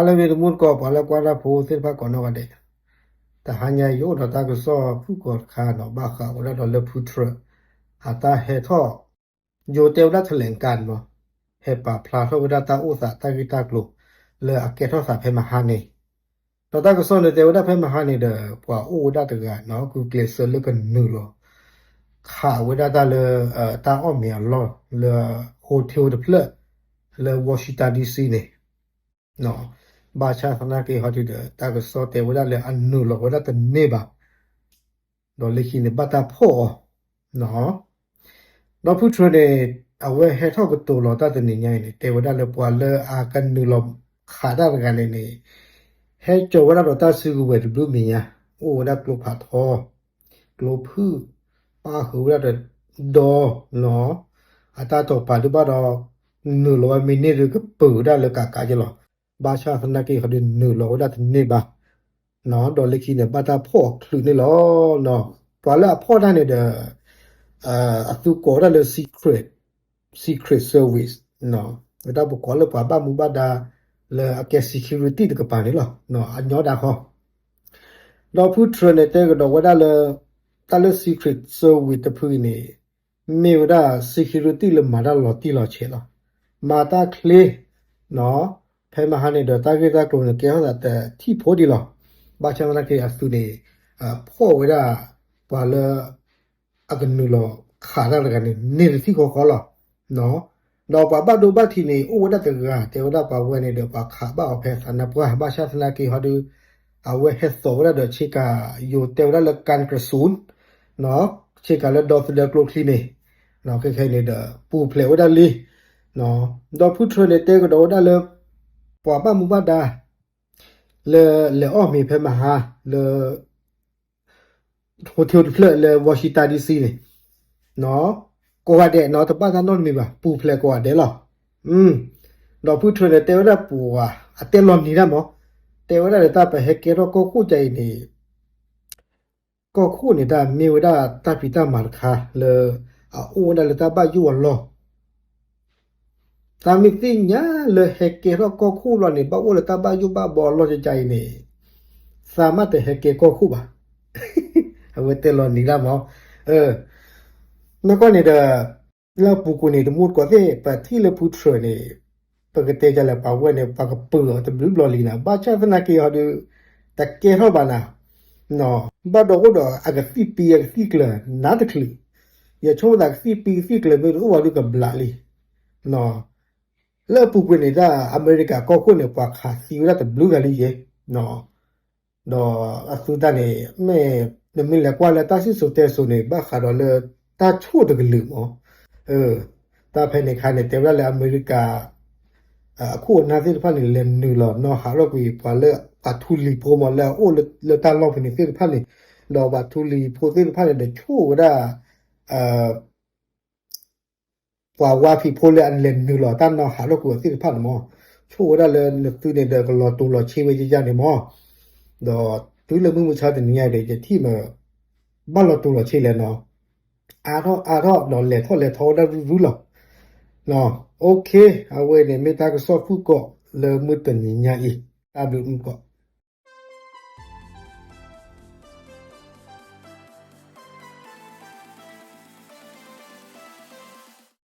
တၢ်ဘျုးတမူတကိး ပှၤလၢကွၢ်တၢ်ဖိသ့ၣ်တဖၣ်ကိးနီၢ်ဂၤဒဲး, တဟါညါအံၤ ယအိၣ်ဒီးတၢ်ကစီၣ်ဖုၣ်ကိာ်တခါနီၤ ဘၣ်ဃးဝဲဒၣ်ဒီးလၢဖုထြၢး အတၢ်ဟဲထီၣ် ယိၤတဲဝဲဒၣ် แถลงการ နီၤ, ဟဲပာ်ဖျါထီၣ်ဝဲဒၣ်တၢ်အိၣ်သးတၢ်ဂ့ၢ်တၢ်ကျိၤ လၢအကဲထီၣ်သးဖဲမဟါန့ၣ်, ဒီးတၢ်ကစီၣ်န့ၣ်တဲဝဲဒၣ်ဖဲမဟါန့ၣ်ဒီး ပှၤအိၣ်ဝဲဒၣ်တဂၤနီၤ ဂုာ်ကျဲးစၢးလၢကနုာ်လီၤ ခးဝဲဒၣ်တၢ်လၢ တၢ်အီၣ်မ့ၤအလီၢ်လၢ hotel တဖျၢၣ် လၢ Washington D C န့ၣ် ဘၣ်ဆၣ်သနာ်က့ဟီဒုဒီး တၢ်ကစီၣ်တဲဝဲဒၣ်လၢအနုာ်လီၤဝဲဒၣ်တန့ၢ်ဘၣ်, ဒီးလၢခံန့ၣ် ဘၣ်တၢ်ဖီၣ်အီၤ, ဒီးဖုထြၢးန့ၣ် အဝဲဟဲထီၣ်ကတိၤလီၤတၢ်တနံၤညါအံၤန့ၣ် တဲဝဲဒၣ်လၢပှၤလၢအကနုာ်လီၤခးတၢ်တဂၤန့ၣ်န့ၣ် ဟဲကၠီၤဝဲဒၣ်ဒီးတၢ်စုကဝဲၤတဘျုးမံၤညါ, အိၣ်ဝဲဒၣ်ကျိဖးထီ ကျိဖုၣ် ပၣ်ဃုာ်ဝဲဒၣ်ဒီးဒီနီၤ, အတၢ်တိာ်ပာ်ဒုးဘၣ်ဒီး နုာ်လီၤဝဲမ့ၢ်န့ၢ်ဒီးကပၢၤဝဲဒၣ်လၢကးကးက့လီၤ. ဘၣ်ဆၣ်သနာ်က့ဟီဒုနုာ်လီၤဝဲဒၣ်တန့ၢ်ဘၣ်, ဒီးလၢခံန့ၣ် ဘၣ်တၢ်ဖီၣ်အီၤချုးန့ၣ်လီၤ. ပှၤလၢအဖီၣ်တၢ်န့ၣ်ဒီး အသုကိးဝဲဒၣ်လၢ secret, secret service, ဝဲဒၣ်ပကိးလၢပှၤဘၣ်မူဘၣ်ဒါ လၢအကဲ security တကပၤန့ၣ်လီၤ. အညီဒၣ်ဃီ ဒီးဖုထြၢးန့ၣ် တဲကဒီးဝဲဒၣ်လၢ တၢ်လၢ secret service တဖုအံၤန့ၣ် မ့ၢ်ဝဲဒၣ် security လၢမၤတၢ်လီၤတံၢ်လီၤဆဲးလီၤ. မၤတၢ်ချ့ ဖဲမဟါန့ၣ်ဒီး တၢ်ဂ့ၢ်တၢ်ကျိၤန့ၣ် ကဲထီၣ်သးတထံၣ်ဖိဒံးလီၤ. ဘၣ်ဆၣ်သနာ်က့အသုးန့ၣ် ဖီၣ်ဝဲဒၣ် ပှၤလၢ အကနုာ်လီၤခးတၢ်တဂၤန့ၣ် န့ၢ်တထံၣ်ဃီဃီလီၤ. ဒီးပှၤဘၣ်ဒိဘၣ်ထံးန့ၣ် အိၣ်ဝဲဒၣ်တဂၤ တဲဝဲဒၣ်ပှၤဝဲန့ၣ်ဒီး ပှၤခးဘၣ်အီၤဖဲသးနါပှၢ် ဘၣ်ဆၣ်သနာ်က့ဟီဒု အဝဲဟဲသိးဝဲဒၣ်ဒီးဆ့ကၤ ယိၤတဲဝဲဒၣ်လၢ การกระสุน ဆ့ကၤလၢဒီသဒၢကျိချံန့ၣ် ခဲခဲအံၤန့ၣ်ဒီး ပူၤဖျဲးဝဲဒၣ်လံ. ဒီးဖုထြၢးန့ၣ် တဲကဒီးဝဲဒၣ်လၢ ပှၤဘၣ်မူဘၣ်ဒါ လၢလဲၤအီၣ်မ့ၤဖဲမဟါ လၢ hotel တဖျၢၣ်လၢ Washington D C န့ၣ် ကိးဂၤဒဲးနီၤ တဘၣ်တၢ်နီတမံၤဘၣ် ပူၤဖျဲးကိးဂၤဒဲးလီၤ. ဒီးဖုထြၢးန့ၣ် တဲဝဲဒၣ်ပှၤ အတဲလီၤနံၤဒၣ်မး တဲဝဲဒၣ်လၢတၢ်ပဟဲကဲထီၣ်ကီၢ်ခိၣ်ကါအံၤန့ၣ် ကီၢ်ခိၣ်န့ၣ်တၢ်မ့ၢ်ဝဲဒၣ်တၢ်ဖံးတၢ်မၤတခါလၢ အအိၣ်ဝဲဒၣ်လၢတၢ်ဘၣ်ယိၣ်အလီၢ် တၢ်မ့ၢ်သ့ၣ်ညါလၢဟဲကဲထီၣ်ကီၢ်ခိၣ်လီၤန့ၣ် ဘၣ်အိၣ်လၢတၢ်ဘၣ်ယိၣ်ဘၣ်ဘီအလီၢ်ကါအံၤန့ၣ် သးမ့ၢ်တဟဲကဲကီၢ်ခိၣ်ဘၣ်. အဝဲတဲလီၤနံၤဒၣ်မး မ့ၢ်ကွၢ်န့ၣ်ဒီး လၢအပူၤကွံာ်န့ၣ် တမူတကိးသ့ၣ် ပထံၣ်လၢဖုထြၢးန့ၣ် ပကတဲဒ်လဲၣ် ပှၤဝဲန့ၣ် ပှၤကပၢၤအီၤတဘျုးဘျီလံနီၤ ဘၣ်ဆၣ်သနာ်က့ဟီဒု တကဲထီၣ်ဘၣ်နၤ ဘၣ်ဒီးအိၣ်ဒီးအကသံၣ်ပံအကသံၣ်ကျၢၤနးတချုး ယဆိကမိၣ်သးကသံၣ်ပံကသံၣ်ကျၢၤမ့ၢ်တအိၣ်ဝဲဒုကဘျးလံ လၢအပူၤကွံာ်န့ၣ် တၢ်အမဲရကၤကီၢ်ခိၣ်န့ၣ် ပှၤခးသံဝဲဒၣ်တဘျုးဂၤလံယဲ ဒီးအသုတၢ်န့ၣ် မ့ၢ်နမ့ၢ်လဲၤကွၢ်လၢတၢ်စံၣ်စိၤတဲစိၤန့ၣ် ဘၣ်ဃးဒီးလၢတၢ်ဆိၣ်တကလုာ်မး တၢ်ဖဲန့ၣ်အခါန့ၣ် တဲဝဲဒၣ်လၢအမဲရကၤ အခိၣ်အနၢ်သ့ၣ်တဖၣ်န့ၣ် လဲၤနုာ်လီၤနီၢ်ဟးထီၣ်ကွံာ် ပှၤလၢပှၤထူလံၤဖိမး လၢအအိၣ်လၢတၢ်လီၢ်ဖဲန့ၣ်သ့ၣ်တဖၣ်န့ၣ် ဒီးပှၤထူလံၤဖိသ့ၣ်တဖၣ်န့ၣ် ဒီးဆိၣ်ဝဲဒၣ် ပှၤဝါဖံးဖိလၢအလဲၤနုာ်လီၤတၢ်နီၢ်ဟးထီၣ်ကွံာ်အီၤသ့ၣ်တဖၣ်န့ၣ်မး ဆိၣ်ဝဲဒၣ်လၢနသုန့ၣ်ဒီးကလီၤတိၤလီၤဆ့ဝဲယဲယဲန့ၣ်မး ဒီးတုၤလၢမုၢ်မဆါတနံၤညါဒီး ယထံၣ်မး ဘၣ်လီၤတိၤလီၤဆ့လဲၣ်နီၤ အါထီၣ်အါထီၣ်ဒီးလဲၤထီၣ်လဲၤထီဝဲဒၣ်ရူၢ်ရူၢ်လီၤ OK အဝဲန့ၣ်မ့ၢ်တၢ်ကစီၣ်ဖုၣ်ကိာ်လၢမုၢ်တနံၤညါအံၤ တၢ်ဘျုးမုၢ်ကိး